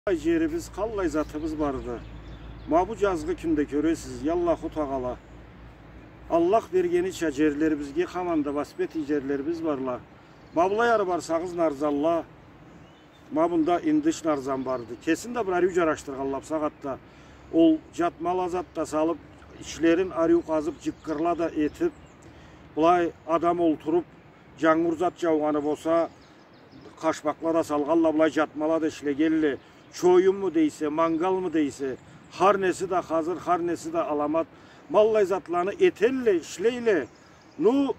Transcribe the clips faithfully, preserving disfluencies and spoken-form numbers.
Къаллай джерибиз, къаллай затыбыз барды. Ма бу джазгъы кюнде кёресиз, я Аллаху Тагъала. Аллах бергенича джерлерибизге хаманда басып этий джерлерибиз барла. Ма былай ары барсагъыз, нарзанла. Ма бунда индыш нарзан барды. Кесин да бир ариу джарашдыргъанла бусагъатда. Ол джат мал-азат да салып, ичлерин ариу къазып, джыккырла да этип, былай адам олтуруп, джангур зат джаугъаны болса, къашмакъла да салгъанла, былай джат мала да ишлегенле. Чоюнму дейсе, мангалмы дейсе, хар неси да хазыр, хар неси да аламат. Ма аллай затланы этелле, ишлейле. Ну,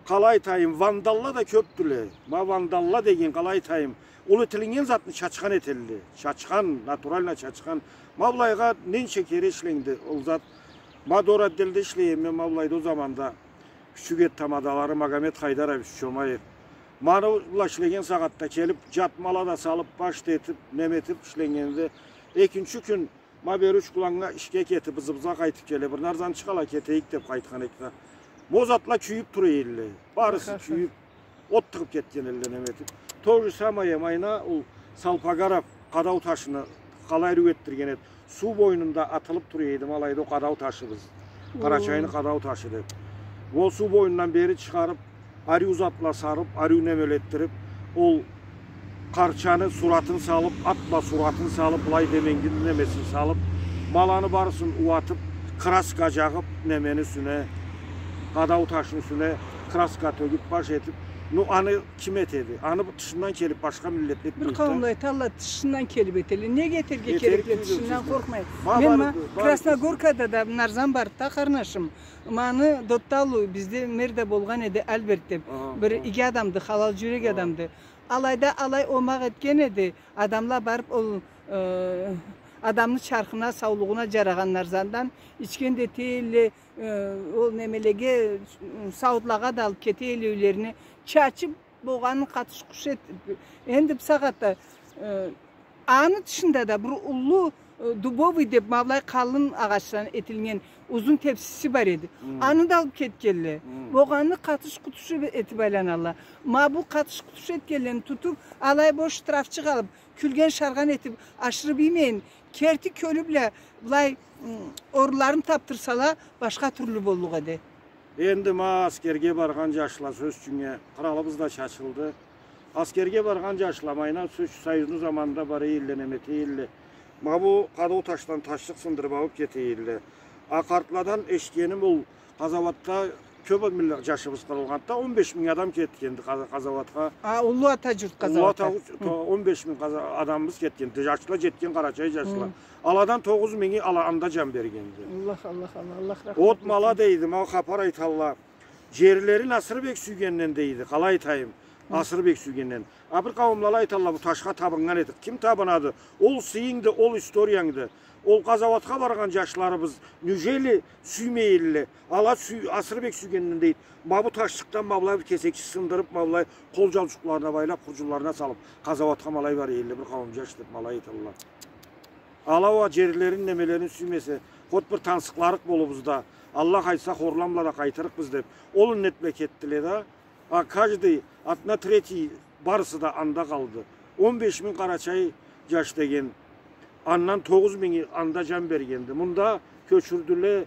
къалай айтайым, вандалла да кёпдюле. Ма вандалла деген, къалай айтайым, ол этилиннген затны чачхан этелле. Чачхан, натурально чачхан. Ма былайгъа ненча кере ишленди ол зат. Ма дор отделде ишлейме мен, ма былайда ол заманда. Кючюк эт тамадалары Магомед Хайдарович Чомаев. Ма аны бла ишлеген сагъатда келип, джат мала да салып, баш да этип, неме этип ишленнгенде, экинчи кюн ма бери Учкуланнга ишге кетип, ызыбызгъа къайтып келе, бир нарзанчыкъ ала кетейик деп къайтхан эдик да. Ма ол затла кюйюп тура эдиле. Барысы кюйюп, от тыгъып кетген эдиле, неме этип. То же самое, майна ол Салпагаров къадау ташыны къалай ариу этдирген эди. Суу бойнунда атылып тура эди, ма алайда ол къадау ташыбыз. Къарачайны къадау ташы деп. Ол суу бойнундан бери чыгъарып, ариу затла салып, ариу немеле этдирип, ол къарчаны суратын салып, ат бла суратын салып, былай деменгини немесин салып, ма аланы барысын ууатып, краска джагъып, немени юсюне, къадау ташны юсюне краска тёгюп, баш этип, ну, аны ким этеди? Аны бу тышындан келип, башха миллетле этмейди да. Бир къауумла айталла, тышындан келип этелле. Неге этерге керекле, тышындан къоркъмай? Мен ма Красногоркада да нарзан барды да, къарнашым. Ма аны Доттаулу, бизде мэр да болгъан эди, Альберт деп. Бир иги адамды, халал джюрек адамды. Алайда алай омакъ этген эди. Адамла барып ол, э, адамны чархына, саулугъуна джарагъан нарзандан ичген да этелле, э, ол немелеге, сауутлагъа да алып кетелле юйлерине. Чачып, болгъанын къатыш-къутуш этип, энди бусагъатда, э, аны тышында да бир уллу, э, дубовый деп, ма былай къалын агъачдан этилген узун тепсиси бар эди. Аны да алып кетгенле. Болгъанын къатыш-къутуш этип айланалла. Ма бу къатыш-къутуш этгенлени тутуп, алай бош штрафчыкъ алып, кюлген-шаргъан этип, ашырып иймейин, керти кёлю бла былай, м, орунларын тапдырсала, башха тюрлю боллукъ эди. Энди ма аскерге баргъан джашла, сёз ючюннге, къыралыбыз да чачылды. Аскерге баргъан джашла, майна сёз ючюн, союзну заманында бара эдиле, неме эте эдиле. Ма бу къадау ташдан ташчыкъ сындырып алып кете эдиле. А къартладан эшитгеним, ол къазауатда кёп миллет, джашыбыз къырылгъанды да, он беш минг адам кетгенди къаза-, къазауатха. А, Уллу Ата джурт къазауатха. Уллу Ата, то-, он беш минг къаза-, адамыбыз кетгенди. Джашла, джетген къарачай джашла. Аладан тогъуз минги ала анда джан бергенди. Аллах, Аллах, Аллах, Аллах рахмат этсин. От мала дейди, ма хапар айталла. Джерлерин Асырбек сюйгенден дейди, къалай айтайым, Асырбек сюйгенден. А бир къауумла айталла, бу ташха табыннган этик. Ким табынады? Ол сыйынгды, ол историянгды. Ол къазауатха баргъан джашларыбыз, неужели сюймей эдиле? Ала сюй-, Асырбек сюйгенден дейди. Ма бу ташчыкъдан ма былай бир кесекчик сындырып, ма былай къол джаучукъларына байлап, хурджунларына салып, къазауатха ма алай бара эдиле, бир къауум джаш деп ма алай айталла. Ала уа джерлерин, немелерин сюймесе, хоть бир тансыкъларыкъ болубуз да, Аллах айтса, хорламла да къайтырыкъбыз деп, ол иннет бла кетдиле да, а каждый, одна третий, барысы да анда къалды. Он беш минг къарачай джаш деген, андан тогъуз минги анда джан бергенди. Мында кёчюрдюле,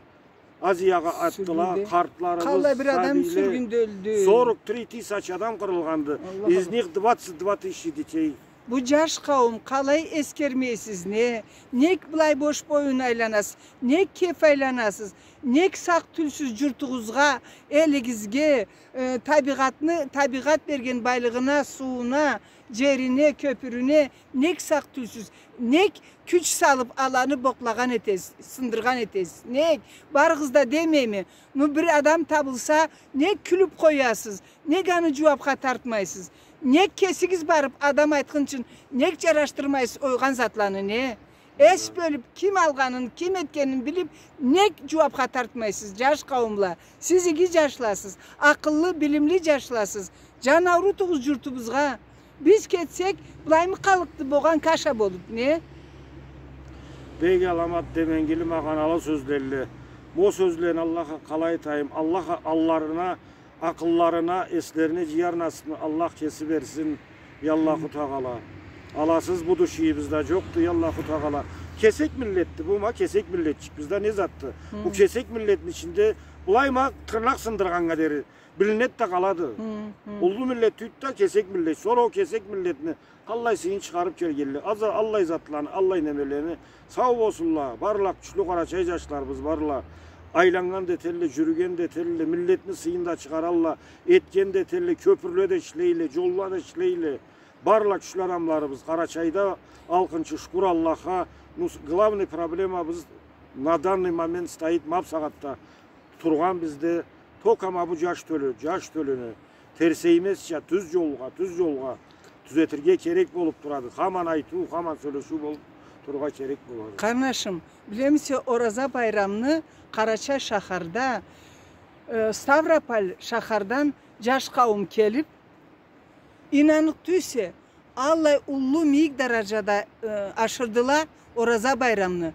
Азиягъа атдыла, къартларыбыз, сабийле. Къаллай бир адам сюргюнде ёлдю. Сорок три тысячи адам къырылгъанды. Из них двадцать два тысячи детей. Бу джаш къауум, къалай эсгермейсиз, не? Нек былай бош боюн айланасыз? Нек кеф айланасыз? Нек сакъ тюлсюз джуртугъузгъа, элигизге, э, табигъатны, табигъат берген байлыгъына, сууна, джерине, кёпюрюне нек сакъ тюлсюз? Нек кюч салып, аланы бокълагъан этесиз, сындыргъан этесиз? Нек? Барыгъыз да демейме. Ну, бир адам табылса, нек кюлюп къоясыз? Нек аны джууапха тартмайсыз? Нек кесигиз барып, адам айтхынчын, нек джарашдырмайсыз ойгъан затланы, не? Эс бёлюп, ким алгъанын, ким этгенин билип, нек джууапха тартмайсыз, джаш къауумла? Сиз иги джашласыз, акъыллы, билимли джашласыз. Джан аурутугъуз джуртубузгъа. Биз кетсек, былаймы къаллыкъды болгъан каша болуп, не? Бек аламат деменгили, магъаналы сёзлелле. Мо сёзлени Аллах, къалай айтайым, Аллах алларына, акъылларына, эслерине джыяр насыпны Аллах кеси берсин, я Аллаху Тагъала. Аласыз будущиебиз да джокъду, я Аллаху Тагъала. Кесек миллетди бу, ма, кесек миллетчикбиз да, не затды? Бу кесек миллетни ичинде былай, ма, тырнакъ сындыргъаннга дери билинеди да къалады. Уллу миллет тюйюлдю да, кесек миллет. Сора ол кесек миллетни аллай сыйын чыгъарыб келгенле, аза-, аллай затланы, аллай немелени, сау болсунла, барла кючлю къарачай джашларыбыз, барла. Айланнган да этелле, джюрюген да этелле, миллетни сыйын да чыгъаралла, этген да этелле, кёпюрле да ишлейле, джолла да ишлейле. Барла кючлю адамларыбыз Къарачайда, алкъынчы, шукур Аллахха. Ну, главный проблемабыз на данный момент стоит, ма бусагъатда тургъан бизде, только ма бу джаш тёлю, джаш тёлюню терсеймезча тюз джолгъа, тюз джолгъа тюзетирге керек болуб турады. Хаман айтыу, хаман сёлешиу болуб турургъа керек болады. Къарнашым, билемисе, Ораза байрамны Къарачай шахарда, э, Ставрополь шахардан джаш къауум келиб, ийнаныкъ тюйюлсе, аллай уллу, мийик дараджада, э, ашырдыла Ораза байрамны.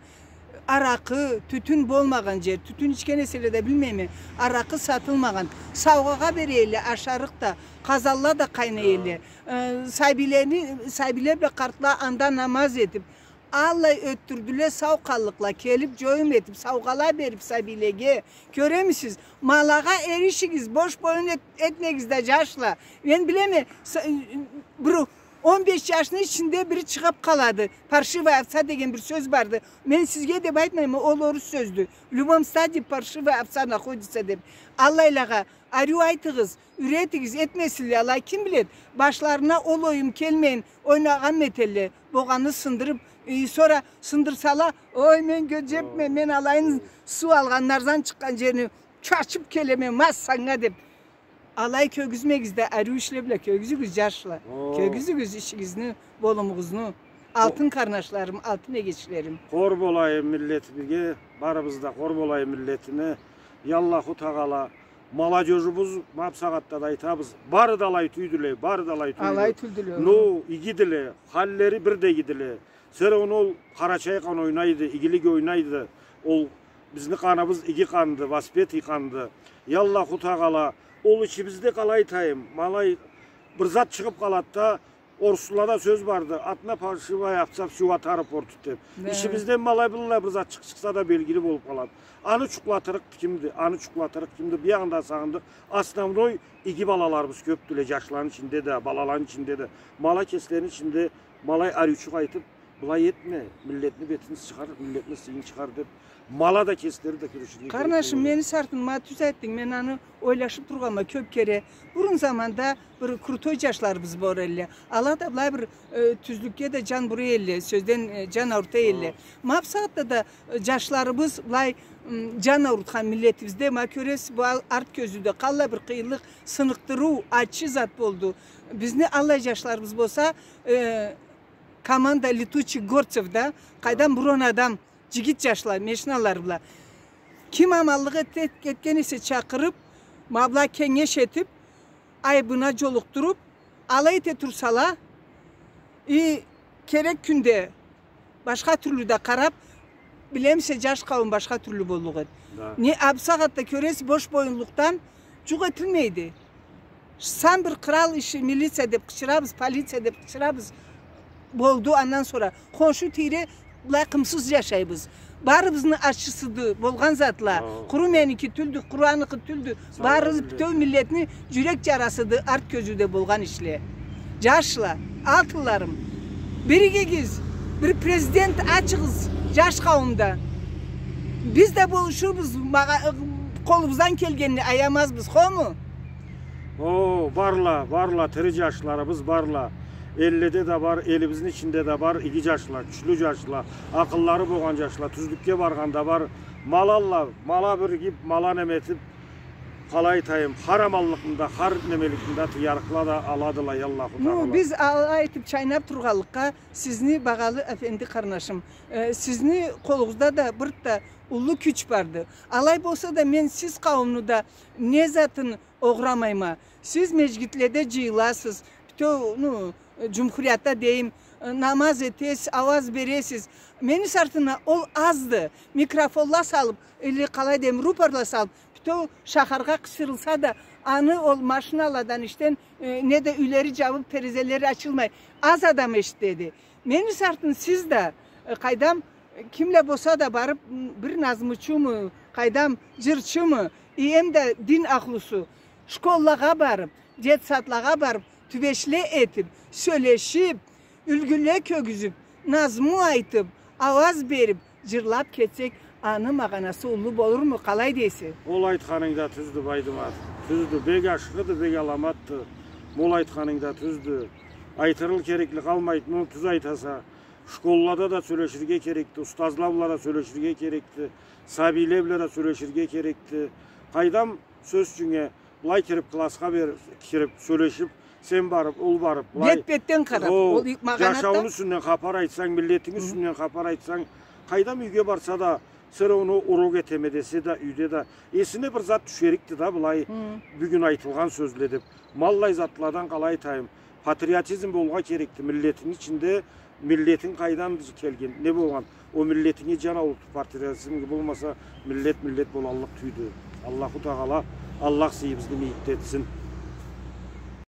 Аракъы, тютюн болмагъан джер, тютюн ичген эселе да билмейме, аракъы сатылмагъан. Саугъагъа бере элле, ашарыкъ да, къазанла да къайнай элле. Э, сабийлени, сабийле бла къартла анда намаз этиб, аллай ётдюрдюле, сау къаллыкъла, келиб, джоюм этиб, саугъала бериб сабийлеге. Кёремисиз? Малагъа эришигиз, бош боюн эт-, этмегиз да, джашла. Мен билеме, с-, бир он беш джашны ичинде бири чыгъыб къалады. Паршивая овца деген бир сёз барды. Мен сизге деб айтмайма, ол орус сёздю. В любом стаде паршивая овца находится деб. Аллайлагъа ариу айтыгъыз, юретигиз, этмесинле, алай ким биледи, башларына ол оюм келмейин, ойнагъанмы этелле, богъанны сындырыб, э, сора сындырсала, ой, мен кёрджекме, мен алайын суу алгъан, нарзан чыкъгъан джерни чачыб келеме, ма санга деб. Алай кёргюзмегиз да, ариу ишле бла кёргюзюгюз, джашла. Кёргюзюгюз ишигизни, болумугъузну. Алтын къарнашларым, алтын эгечлерим. Хор болайым миллетиме, барыбыз да хор болайым миллетиме. Я Аллаху Тагъала, молодёжубуз, ма бусагъатда да айтабыз, бары да алай тюйдюле, бары да алай тюйдю. Алай тюйдюле. Ну, игидиле, халлери бир да игидиле. Сора ол къарачай къан ойнайды, игилик ойнайды. Ол бизни къаныбыз иги къанды, воспетый къанды. Я Аллаху Тагъала, ол ичибизде, къалай айтайым, ма алай бир зат чыгъыб къалады да, оруслада сёз барды, одна паршивая овца всю отару портит деб. Да. Ичибизден ма алай быллай бир зат чыкъ-, чыкъса да белгили болуб къалады. Аны джукълатырыкъ кимди, аны джукълатырыкъ кимди, биягъында сагъындыкъ. Основной иги балаларыбыз кёбдюле, джашланы ичинде да, балаланы ичинде да. Ма ала кеслерини ичинде ма алай ариучукъ айтыб, былай этме, миллетни бетин чыгъар, миллетни сыйын чыгъар деб, ма ала да кеслери да кюреширге керек. Къарнашым, мени сартын, ма тюз айтдынг, мен аны ойлашыб тургъанма кёб кере. Бурун заманда бир крутой джашларыбыз бар элле. Ала да былай бир, э, тюзлюкге да джан бура элле, сёзден, э, джан аурта элле. Ма бусагъатда да, э, джашларыбыз былай, м, джан аурутхан миллетибизде, ма кёресиз, бу ал-, арт кёзюуде къаллай бир къыйынлыкъ, сыныкъдырыу, ачы зат болду. Бизни аллай джашларыбыз болса, э, команда летучих горцев да, къайдан бир он адам, джигит джашла, машиналары бла. Ким аманлыкъ эт-, эт-, этген эсе чакъырыб, ма бла кенгеш этиб, айыбына джолукъдуруб, алай эте турсала, и керек кюнде башха тюрлю да къараб, билемисе, джаш къауум башха тюрлю боллукъ эди. Да. Не, а бусагъатда кёресиз, бош боюнлукъдан джукъ этилмейди. Сан бир кърал иши, милиция деб къычырабыз, полиция деб къычырабыз. Болду, андан сора хоншу тийре былай къымсыз джашайбыз. Барыбызны ачысыды болгъан затла. Къуру меники тюлдю, къуру аныкъы тюлдю. Барыбыз бютеу миллетни джюрек джарасыды арт кёзюуде болгъан ишле. Джашла, алтынларым, биригигиз, бир президент ачыгъыз джаш къауумда. Биз да болушурбуз, магъа-, къолубуздан келгенни аямазбыз, хому? О, барла, барла, тири джашларыбыз барла. Элледе да бар, элибизни ичинде да бар иги джашла, кючлю джашла, акъыллары болгъан джашла, тюзлюкге баргъан да бар. Ма алалла, ма ала биригиб, ма ала неме этиб, къалай айтайым, хар аманлыкъны да, хар немеликни да тыярыкъла да аладыла, я Аллаху Тагъала. Ну, биз алай айтыб, чайнаб тургъанлыкъгъа, сизни, багъалы эфенди къарнашым, э, сизни къолугъузда да бир да уллу кюч барды. Алай болса да, мен сиз къауумну да не затын огъурамайма. Сиз межгитледе джыйыласыз, бютеу, ну, джумхуриятда дейим, намаз этесиз, ауаз бересиз. Мени сартыма ол азды. Микрофонла салыб, или къалай дейим, рупорла салыб, бютеу шахаргъа къычырылса да, Аны ол машиналадан ишден, э, не да юйлери джабыб, терезелери ачылмай, аз адам эшитеди. Мени сартын сиз да, э, къайдам, э, кимле болса да барыб, м, бир назмучуму, къайдам, джырчымы, и эм да дин ахлусу, школлагъа барыб, детсадлагъа барыб, тюбешле этиб, сёлешиб, юлгюле кёргюзюб, назму айтыб, ауаз бериб, джырлаб кетсек, аны магъанасы уллу болурму, къалай дейсе? Ол айтханынг да тюздю, Байдымат. Тюздю, бек ашхыды, бек аламатды. Ол айтханынг да тюздю. Айтырыл керекли къалмайды, муну тюз айтаса. Школлада да сёлеширге керекди, устазла бла да сёлеширге керекди, сабийле бла да сёлеширге керекди. Къайдам, сёз ючюннге, былай кириб, классха бер-, кириб, сёлешиб, сен барыб, ол барыб, былай. Бет-бетден къараб, ол, ол и-, магъанада. Джашауну юсюнден хапар айтсанг, миллетинги юсюнден хапар айтсанг, къайдам, юйге барса да, сора ону урок этеме десе да, юйде да, эсине бир зат тюшерикди да, былай, бюгюн айтылгъан сёзле деб. Ма аллай затладан къалай айтайым, патриотизм болургъа керекди, миллетинги ичинде, миллетинг къайдан келген, не болгъан, ол миллетинге джан аурутуб, патриотизм болмаса, миллет миллет болаллыкъ тюйюлдю. Аллаху Тагъала, Аллах сыйыбызны мийикде этсин.